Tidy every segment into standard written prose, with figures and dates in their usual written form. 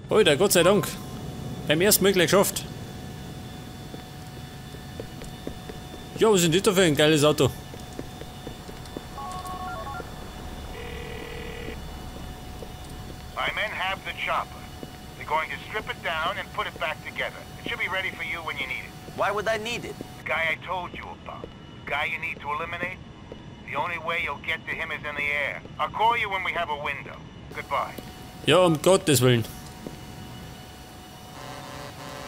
Alter, Gott sei Dank. Beim ersten Mal gleich geschafft. Ja, was ist denn das da für ein geiles Auto? My men have the chopper. They're going to strip it down and put it back together. It should be ready for you when you need it. Why would I need it? The guy I told you about. The guy you need to eliminate. The only way you'll get to him is in the air. I'll call you when we have a window. Goodbye. Ja, um Gottes Willen.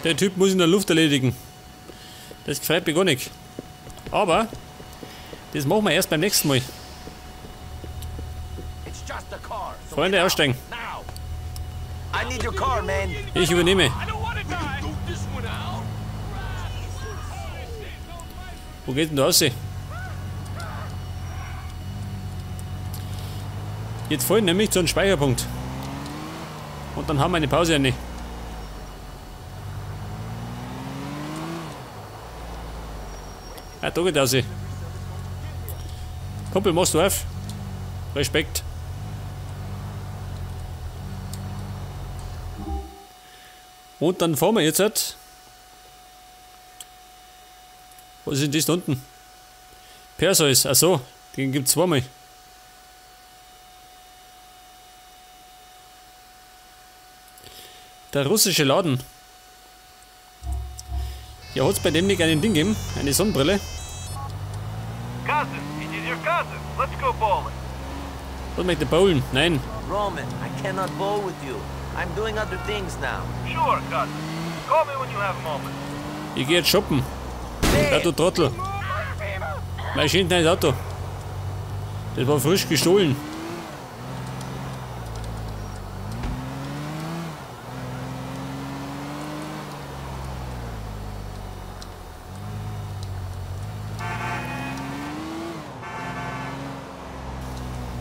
Der Typ muss in der Luft erledigen. Das gefällt mir gar nicht. Aber das machen wir erst beim nächsten Mal. Freunde, aussteigen. Ich übernehme. Wo geht denn da raus? Jetzt fallen nämlich zu einem Speicherpunkt. Und dann haben wir eine Pause eine. Ja, da geht raus. Kumpel, machst du auf? Respekt. Und dann fahren wir jetzt halt. Was ist denn das da unten? Perseus, achso, den gibt's zweimal. Der russische Laden. Ja, hat's bei dem nicht einen Ding gegeben? Eine Sonnenbrille? Cousin, it is your cousin. Let's go bowling. Was möchte bowlen? Nein. Roman, I cannot bowl with you. I'm doing other things now. Sure, cousin. Call me when you have a moment. Ich geh jetzt shoppen. Ja, du Trottel. Mein schönes neues Auto. Das war frisch gestohlen.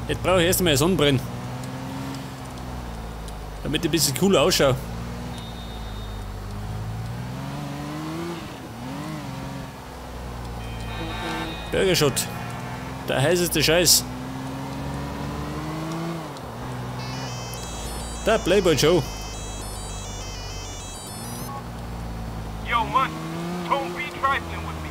Jetzt brauche ich erst einmal eine Sonnenbrille. Damit ich ein bisschen cooler ausschaue. Burgershot. Der heißeste Scheiß. Der Playboy Joe. Yo, Monty, don't be trifling with me.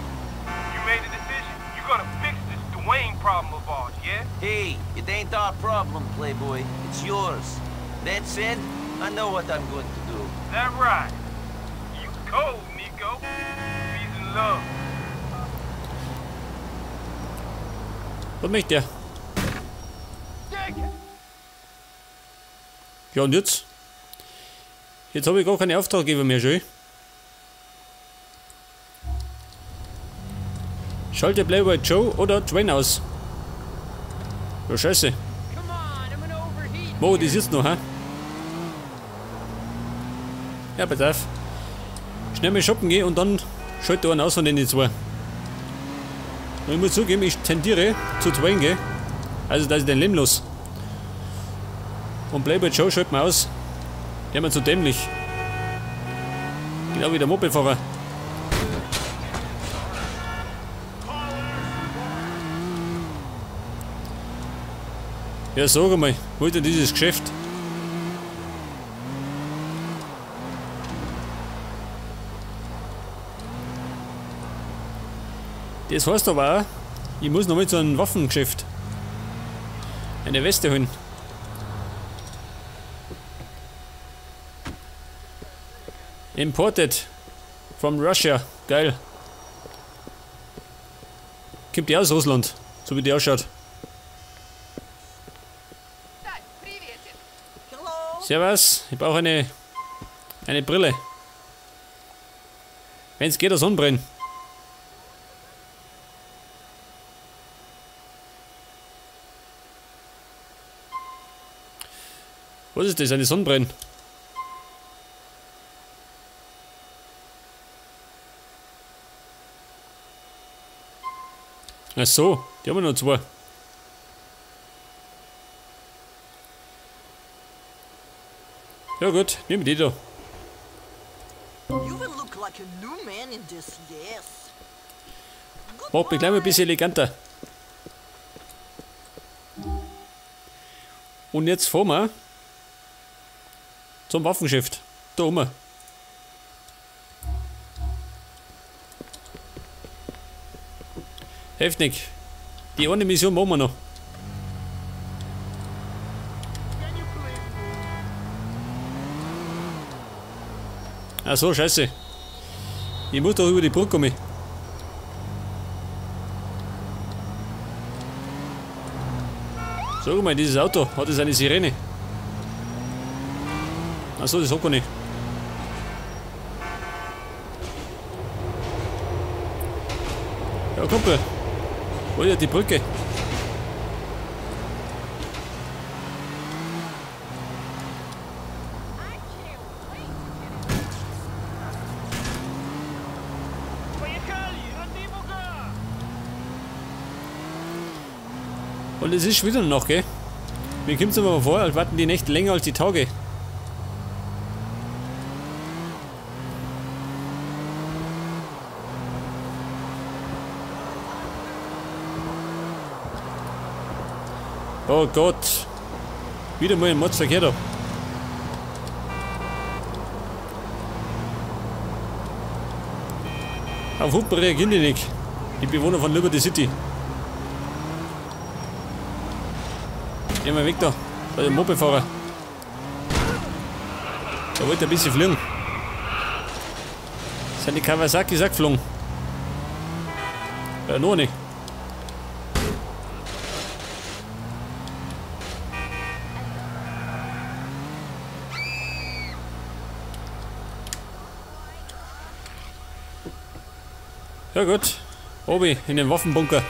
You made a decision. You're gonna fix this Dwayne problem of ours, yeah? Hey, it ain't our problem, Playboy. It's yours. That said, I know what I'm going to do. That right. You cold, Nico. Peace and love. Was möchte der? Ja, und jetzt? Jetzt habe ich gar keine Auftraggeber mehr, schön. Schalte Playboy Joe oder Dwayne aus. Ja, scheiße. Wo, das ist noch, hä? Ja, pass auf. Schnell mal shoppen gehen und dann schalte ich einen aus von den zwei. Und ich muss zugeben, ich tendiere zu Dwayne, gell? Also, dass ich den Leben los. Und Playboy Joe schaltet mir aus. Der ist mir zu dämlich. Genau wie der Mopedfahrer. Ja, sag einmal, wo ist denn dieses Geschäft? Das heißt aber auch, ich muss noch mal zu einem Waffengeschäft eine Weste holen. Imported from Russia. Geil. Kommt die aus Russland, so wie die ausschaut. Servus, ich brauche eine Brille. Wenn es geht, eine Sonnenbrille. Was ist das? Eine Sonnenbrille? Ach so, die haben wir noch zwei. Ja gut, nimm die da. Mach mich gleich mal ein bisschen eleganter. Und jetzt fahren wir. Zum Waffengeschäft. Da oben. Heftig. Die eine Mission machen wir noch. Ach so, scheiße. Ich muss doch über die Brücke kommen. Sag mal, dieses Auto, hat es eine Sirene? Ach so, das hat gar nicht. Ja, Kumpel. Wo ist ja die Brücke? Und es ist wieder noch, gell? Mir kommt es immer vor, als warten die Nächte länger als die Tage. Oh Gott. Wieder mal ein Mordsverkehr da. Auf Hupen reagieren die nicht. Die Bewohner von Liberty City. Geh mal weg da. Da ist der Mopedfahrer. Da wollte er ein bisschen fliegen. Sind die Kawasakis auch geflogen? Ja, noch nicht. Ja gut, Obi in den Waffenbunker.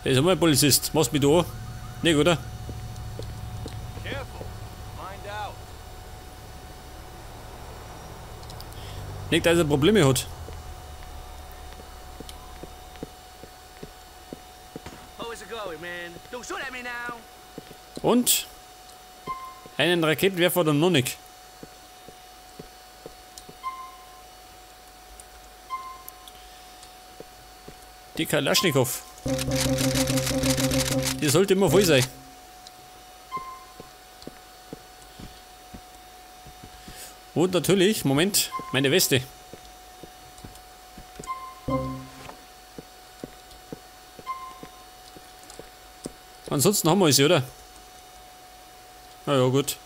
Der ist einmal ein Polizist. Machst mich da an? Nicht, oder? Nicht, dass er Probleme hat. Und? Einen Raketenwerfer oder noch nicht? Die Kalaschnikow. Die sollte immer voll sein. Und natürlich, Moment, meine Weste. Ansonsten haben wir sie, oder? Na ja, gut.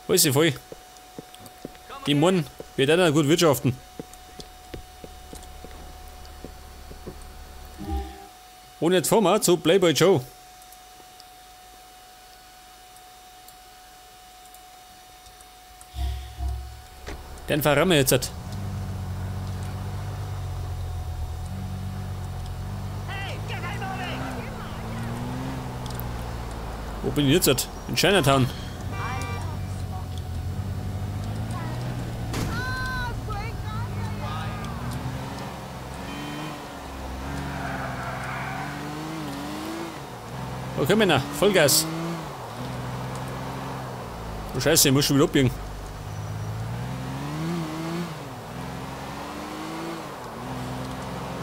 Alles ist voll. Die Mann wird auch noch gut wirtschaften. Und jetzt fahren wir zu Playboy Joe. Den verrammen wir jetzt. Wo bin ich jetzt? In Chinatown. Okay, Männer, Vollgas. Oh Scheiße, ich muss schon wieder abbiegen.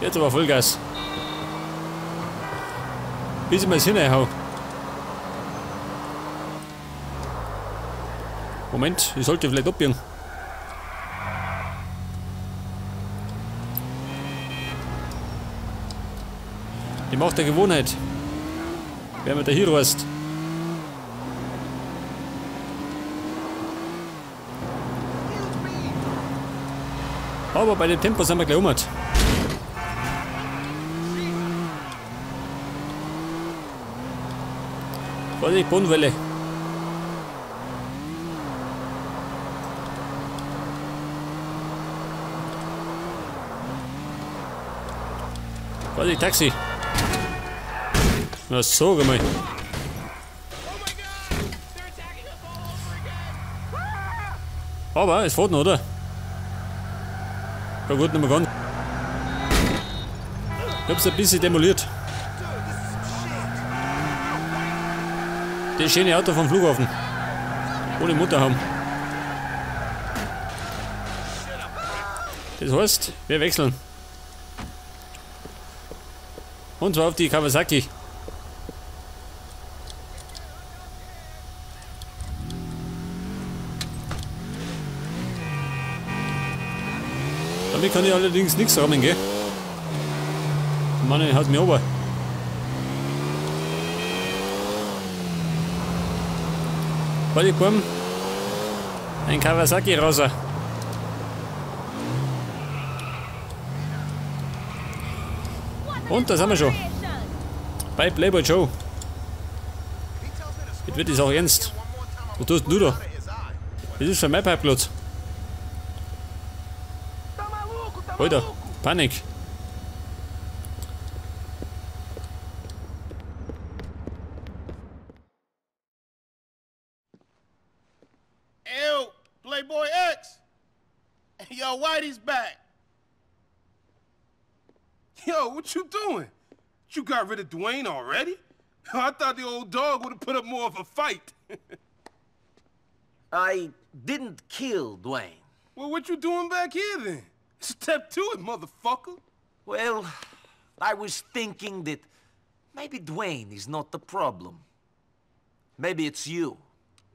Jetzt aber Vollgas. Bis ich mal hineinhau. Moment, ich sollte vielleicht abbiegen. Die Macht der Gewohnheit. Wer mit der Hero ist. Aber bei dem Tempo sind wir gleich um. Vorsicht, Bodenwelle. Vorsicht, Taxi. Na, sag mal. Aber es fährt noch, oder? Ja gut, nicht mehr ganz. Ich hab's ein bisschen demoliert. Das schöne Auto vom Flughafen. Ohne Mutter haben. Das heißt, wir wechseln. Und zwar auf die Kawasaki. Damit kann ich allerdings nichts rammen, gell? Mann, ich haut mich runter. Warte, komm. Ein Kawasaki raus. Und da sind wir schon. Bei Playboy Joe. Jetzt wird es auch ernst. Was tust denn du da? Das ist schon mein Parkplatz. Alter, Panik. Ew, Playboy X. Yo, Whitey's back. Yo, what you doing? You got rid of Dwayne already? I thought the old dog would have put up more of a fight. I didn't kill Dwayne. Well, what you doing back here then? Step to it, motherfucker. Well, I was thinking that maybe Dwayne is not the problem. Maybe it's you.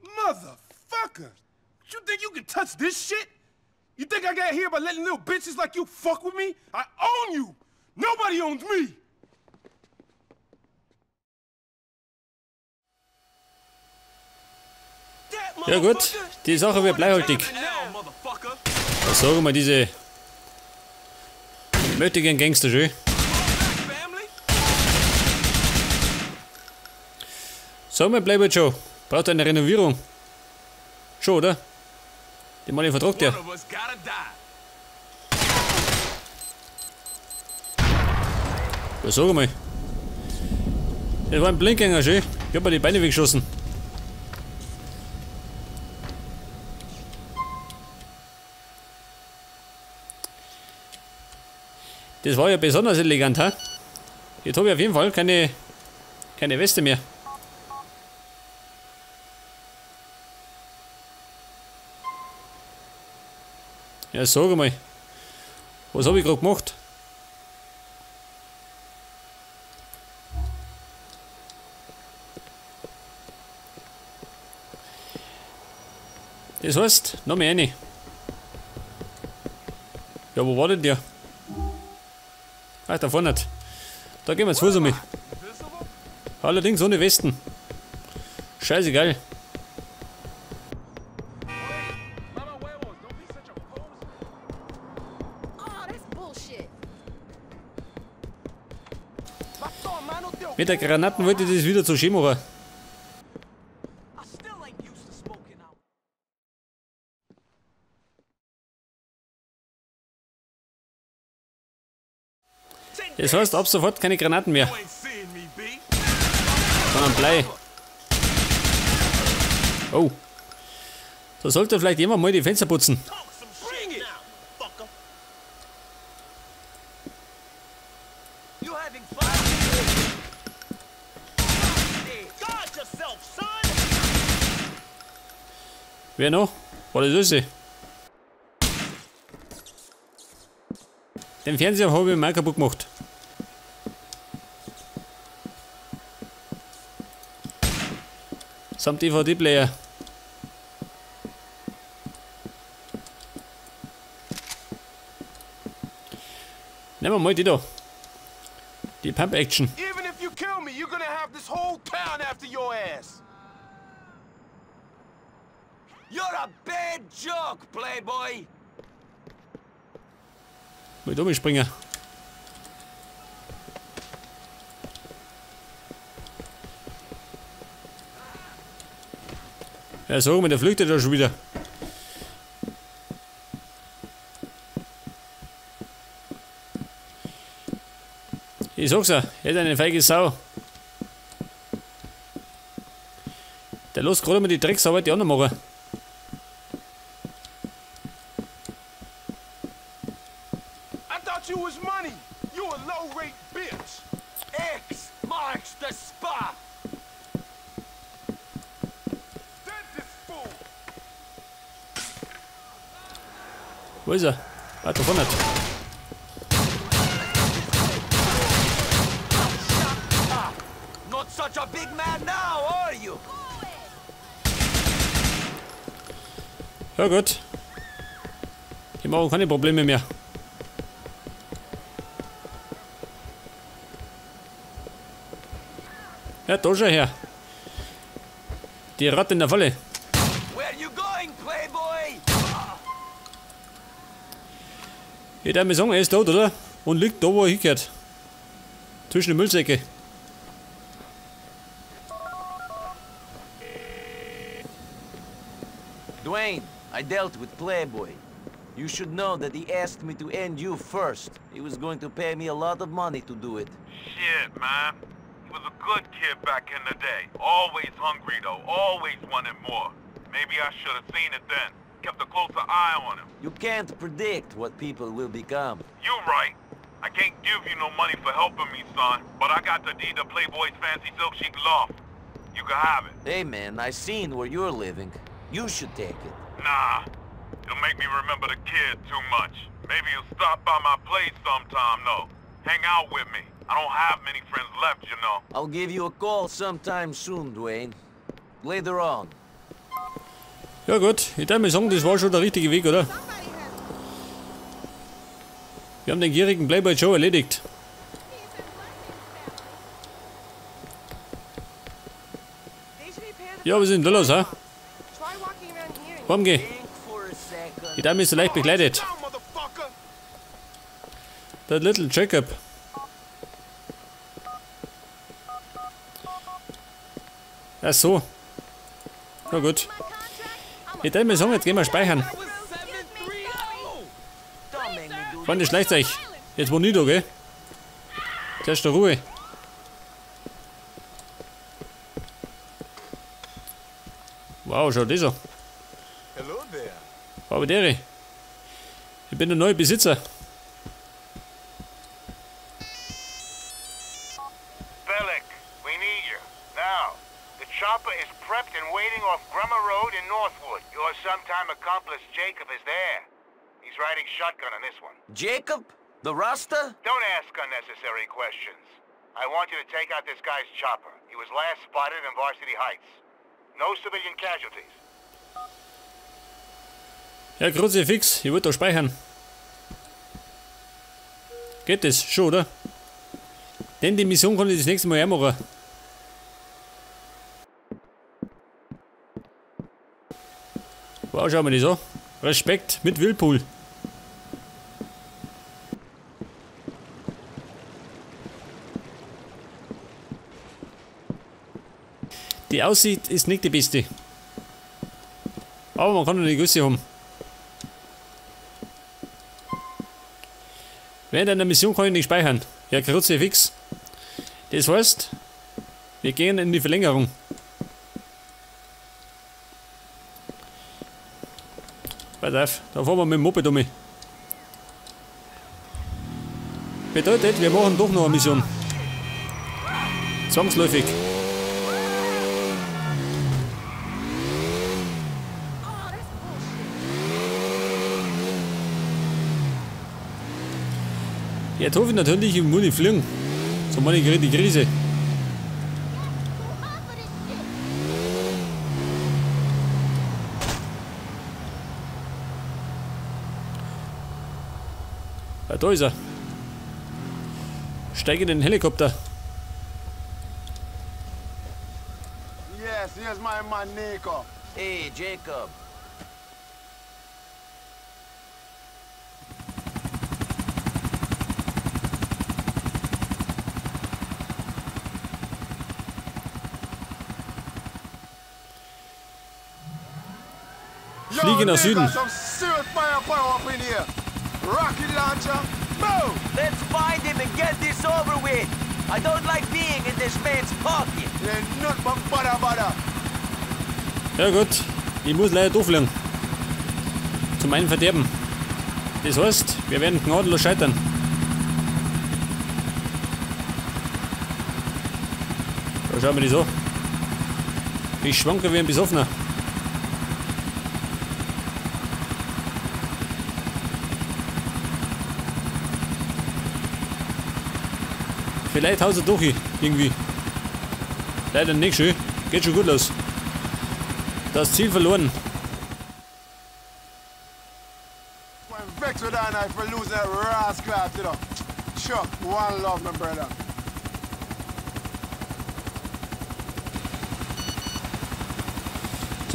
Motherfucker! You think you can touch this shit? You think I got here by letting little bitches like you fuck with me? I own you! Nobody owns me! Ja gut, die Sache wird bleihaltig. Was sagen wir diese möchtegern Gangster schön. Sag mal, Playboy Joe, braucht eine Renovierung. Schon, oder? Die Mann vertragt ja. Ja, sag mal. Das war ein Blindgänger, schön. Ich hab mir die Beine weggeschossen. Das war ja besonders elegant, ha? Jetzt habe ich auf jeden Fall keine Weste mehr. Ja, sag mal. Was habe ich gerade gemacht? Das heißt, noch mehr eine. Ja, wo war denn der? Ah, da vorne. Da gehen wir jetzt Fuß um mich. Allerdings ohne Westen. Scheißegal. Mit der Granaten wollte ich das wieder zu schön machen. Das heißt, ab sofort keine Granaten mehr. Sondern Blei. Oh. Da sollte vielleicht jemand mal die Fenster putzen. Wer noch? War das Öse? Den Fernseher habe ich mal kaputt gemacht. Samt DVD-Player. Nehmen wir mal die da. Die Pump Action. Even if you kill me, you're gonna have this whole town after your ass. You're a bad joke, Playboy. Mal dumm springen. Ja, sag mal, der flüchtet ja schon wieder. Ich sag's ja, er ist eine feige Sau. Der lässt gerade mal die Drecksarbeit die anderen machen. I thought you was money. You a low-rate bitch. X marks the spot. Wo ist er? Weiter vorne. Not such a big man now, are you? Ja gut. Die machen keine Probleme mehr. Ja, da schau her. Die Ratte in der Falle. Where you going, Playboy? Ich darf mir sagen, er ist tot, oder? Und liegt da, wo er hingehört. Zwischen den Müllsäcke. Dwayne, I dealt with Playboy. You should know that he asked me to end you first. He was going to pay me a lot of money to do it. Shit, man. He was a good kid back in the day. Always hungry, though. Always wanted more. Maybe I should have seen it then. Kept a closer eye on him. You can't predict what people will become. You right. I can't give you no money for helping me, son. But I got the deed to Playboy's fancy silk chic loft. You can have it. Hey, man, I seen where you're living. You should take it. Nah. It'll make me remember the kid too much. Maybe you'll stop by my place sometime, though. Hang out with me. I don't have many friends left, you know. I'll give you a call sometime soon, Dwayne. Later on. Ja gut, ich darf mir sagen, das war schon der richtige Weg, oder? Wir haben den gierigen Playboy Joe erledigt. Ja, wir sind da los, hä? Komm, geh. Die Dame ist so leicht begleitet. Der Little Jacob. Ach so. Na gut. Ich darf mir sagen, jetzt gehen wir speichern. Freunde, schleicht euch. Jetzt wo nicht da, gell? Zuerst Ruhe. Wow, schau das an. Aber dere. Ich bin der neue Besitzer. Bellic, we need you. Now, the chopper is prepped and waiting off Grummer Road in Northwood. Your sometime accomplice Jacob is there. He's riding shotgun on this one. Jacob? The Rasta? Don't ask unnecessary questions. I want you to take out this guy's chopper. He was last spotted in Varsity Heights. No civilian casualties. Ja, Kruzifix, ich wollte da speichern. Geht das? Schon, oder? Denn die Mission kann ich das nächste Mal auch machen. Wow, schauen wir das an. Respekt mit Whirlpool. Die Aussicht ist nicht die beste. Aber man kann noch die Größe haben. Während einer Mission kann ich nicht speichern. Ja, Kruzifix. Das heißt, wir gehen in die Verlängerung. Pass auf, da fahren wir mit dem Moped um. Bedeutet, wir machen doch noch eine Mission. Zwangsläufig. Jetzt hoffe ich natürlich, ich muss nicht fliegen. So meine ich die Krise. Ja, da ist er. Steige in den Helikopter. Yes, here's my man Nico. Hey, Jacob. Fliege nach Süden. Let's find him and get this over with. I don't like being in this man's pocket. Ja gut, ich muss leider durchfliegen. Zu meinem Verderben. Das heißt, wir werden gnadenlos scheitern. Da schauen wir das an. Ich schwanke wie ein Besoffener. Vielleicht haut er durch irgendwie. Leider nicht schön. Geht schon gut los. Das Ziel verloren.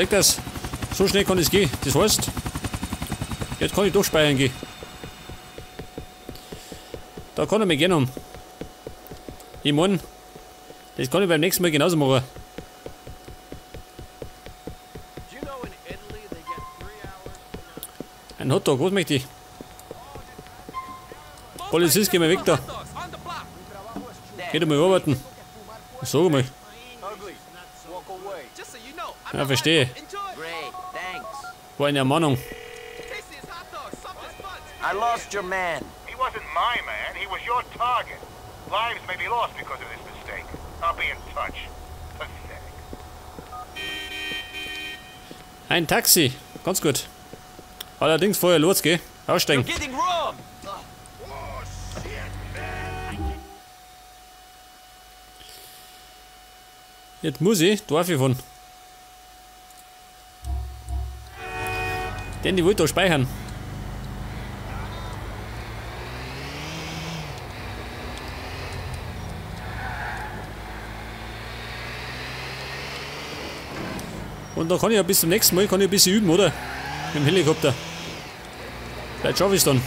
Zeigt das? So schnell kann es gehen. Das heißt, jetzt kann ich doch speichern gehen. Da kann er mich gerne um. Ich mein, das kann ich beim nächsten Mal genauso machen. Ein Hotdog, was möchte ich? Polizist, geh mal weg da. Geht mal arbeiten. Sag mal. Ja, verstehe. War eine Ermahnung. I lost your man. He wasn't my man, he was your target. Lives may be lost because of this mistake. I'll be in touch. Pathetic. Ein Taxi. Ganz gut. Allerdings vorher los, gell? Aussteigen. Jetzt muss ich, darf ich fahren. Denn die wollte da speichern. Und da kann ich ja bis zum nächsten Mal kann ich ein bisschen üben, oder? Mit dem Helikopter. Vielleicht schaffe ich es dann.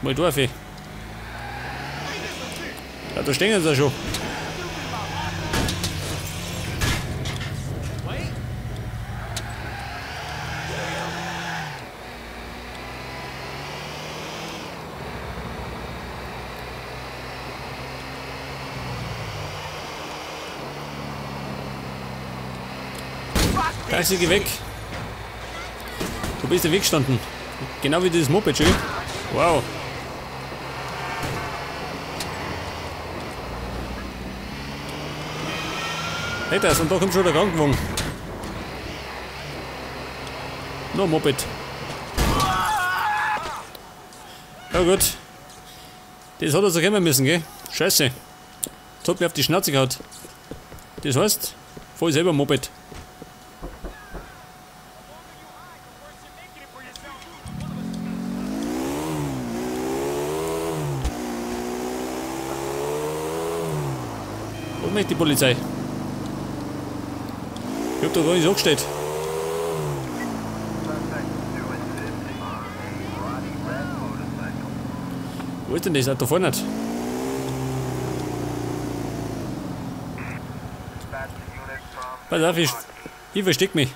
Mal darf ich. Ja, da stehen sie ja schon. Taxi, geh weg. Du bist im Weg gestanden. Genau wie dieses Moped, schön. Wow. Hey, das, und da kommt schon der Krankenwagen. No, Moped. Ja gut. Das hat er so kommen müssen, gell? Scheiße. Das hat mir auf die Schnauze gehauen. Das heißt, fahr ich selber Moped. Was möchte die Polizei? Ich hab da gar nicht so gestellt. Wo ist denn das? Da vorne nicht. Pass auf, ich versteck mich.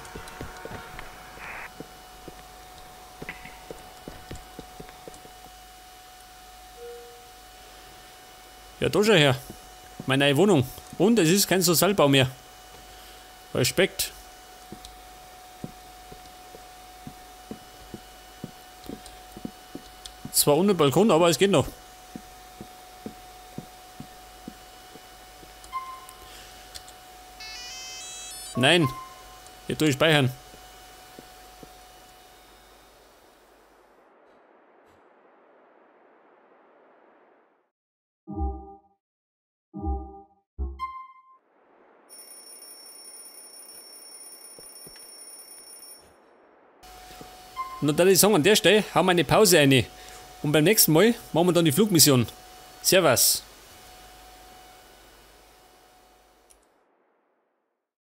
Ja, da schau her. Meine neue Wohnung. Und es ist kein Sozialbau mehr. Respekt. Zwar ohne Balkon, aber es geht noch. Nein. Hier tue ich speichern. Und dann würde ich sagen, an der Stelle hauen wir eine Pause rein. Und beim nächsten Mal machen wir dann die Flugmission. Servus.